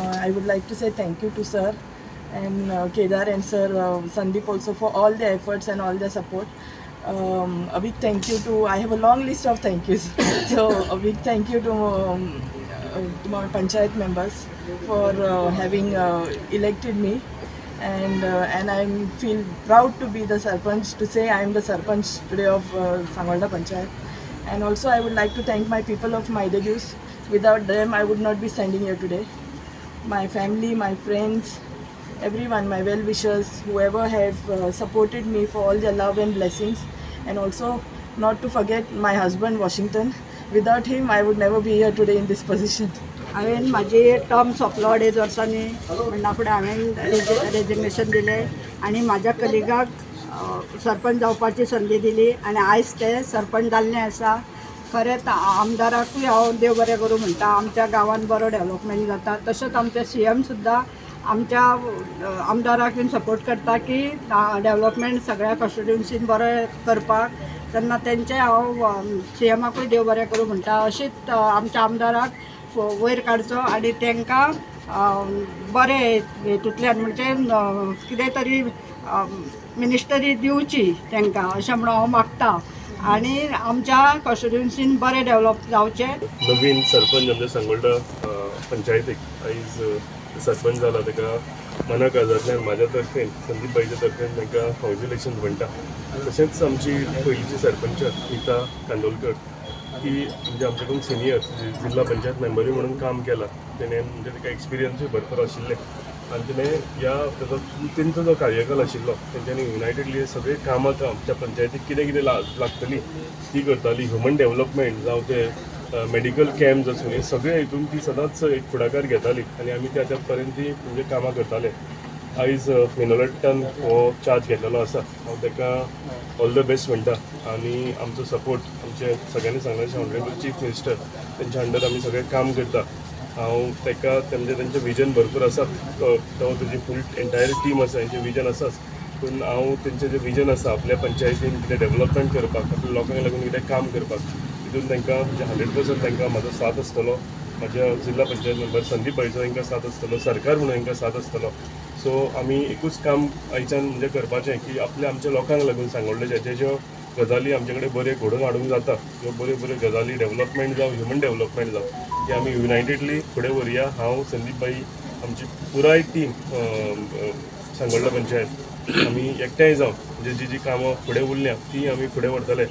I would like to say thank you to sir and Kedar and sir Sandeep also for all the efforts and all the support. A big thank you to, I have a long list of thank yous. So a big thank you to my panchayat members for having elected me, and I feel proud to be the sarpanch, to say I am the sarpanch today of Sangolda Panchayat. And also I would like to thank my people of Maidegus. Without them I would not be standing here today. My family, my friends, everyone, my well-wishers, whoever have supported me for all their love and blessings. And also not to forget my husband Washington. Without him I would never be here today in this position. हांवें म्हाजी term सोंपलो 2.5 वर्सांनी म्हणना फुडें हांवें resignation दिलें आनी म्हाज्या कलिगाक सरपंच जावपाची संदी दिली आनी आयज ते सरपंच जाल्ले आसा. खरेंच आमदाराकूय हांव देव बरें करूं म्हणटा. आमच्या गांवांत बरो डेवलपमेंट जाता. तशेंच आमचे CM सुद्दां आमच्या आमदाराक बीन सपोर्ट करता की डेवलपमेंट सगळ्या कॉन्स्टिट्युन्सीन बरें करपाक. तेन्ना तेंचें हांव CMाकूय देव बरें करूं म्हणटा. अशीच आमच्या आमदाराक वयर काडचो आनी तांकां बरें हेतूंतल्यान म्हणजे कितें तरी मिनिस्टरी दिवची तांकां अशें म्हणून हांव मागता आनी आमच्या कॉन्स्टिट्युन्सीन बरें डेवलप जावचें. नवीन सरपंच आमच्या सांगोल्डा पंचायतीक आयज सरपंच जाला ताका मना काळजांतल्यान म्हाज्या तर्फेन, संदीप भाईच्या तर्फेन तांकां कॉंग्रेच्युलेशन म्हणटा. तशेंच आमची पयलींची सरपंच नीता कांदोलकर ती म्हणजे आमच्याकडून सिनियर जिल्हा पंचायत मेंबरूय म्हणून काम केलां. तेणें म्हणजे ताका एक्सपिरियन्सूय भरपूर आशिल्लें आनी तेणें ह्या ताजो तेंचो जो कार्यकाल आशिल्लो तेंच्यांनी युनायटेडली सगळीं कामां आमच्या पंचायतीक कितें कितें लागतली ती करताली. ह्युमन डेवलपमेंट जावं ते मेडिकल कॅम्प आसूं, हे सगळे हितून ती सदांच एक फुडाकार घेताली आनी आमी त्या त्या पर्यंत ती म्हणजे कामां करताले. आयज मिनोलेटान हो चार्ज घेतलेलो आसा. हांव ताका ऑल the best म्हणटा आनी आमचो सपोर्ट आमचे सगळ्यांनी सांगलें ऑनरेबल चीफ मिनिस्टर तेंच्या अंडर आमी सगळें काम करता. हांव ताका तेमचें तेंचें विजन भरपूर आसा, तो तेजी फूल एंटायर टीम आसा, तेंचें विजन आसाच. पूण हांव तेंचें जें विजन आसा आपल्या पंचायतीन कितें डेवलपमेंट करपाक, आपल्या लोकांक लागून कितें काम करपाक, तितून तांकां म्हणजे 100% तांकां म्हाजो साथ आसतलो. म्हाज्या जिल्हा पंचायत मेंबर संदीप भाईचो तांकां साथ आसतलो, सरकार म्हणून तांकां साथ आसतलो. सो आमी एकूच काम आयच्यान म्हणजे करपाचें की आपल्या आमच्या लोकांक लागून सांगोल्डेच्या जे ज्यो गजाली आमचे कडेन बऱ्यो घडोवन हाडूंक जाता, ज्यो बऱ्यो बऱ्यो गजाली डेवलपमेंट जावं, ह्युमन डेवलपमेंट जावं, ती आमी युनायटेडली फुडें व्हरुया. हांव, संदीप भाई, आमची पुराय टीम सांगोल्डा पंचायत आमी एकठांय जावन म्हणजे जी जी कामां फुडें उरल्या ती आमी फुडें व्हरतले.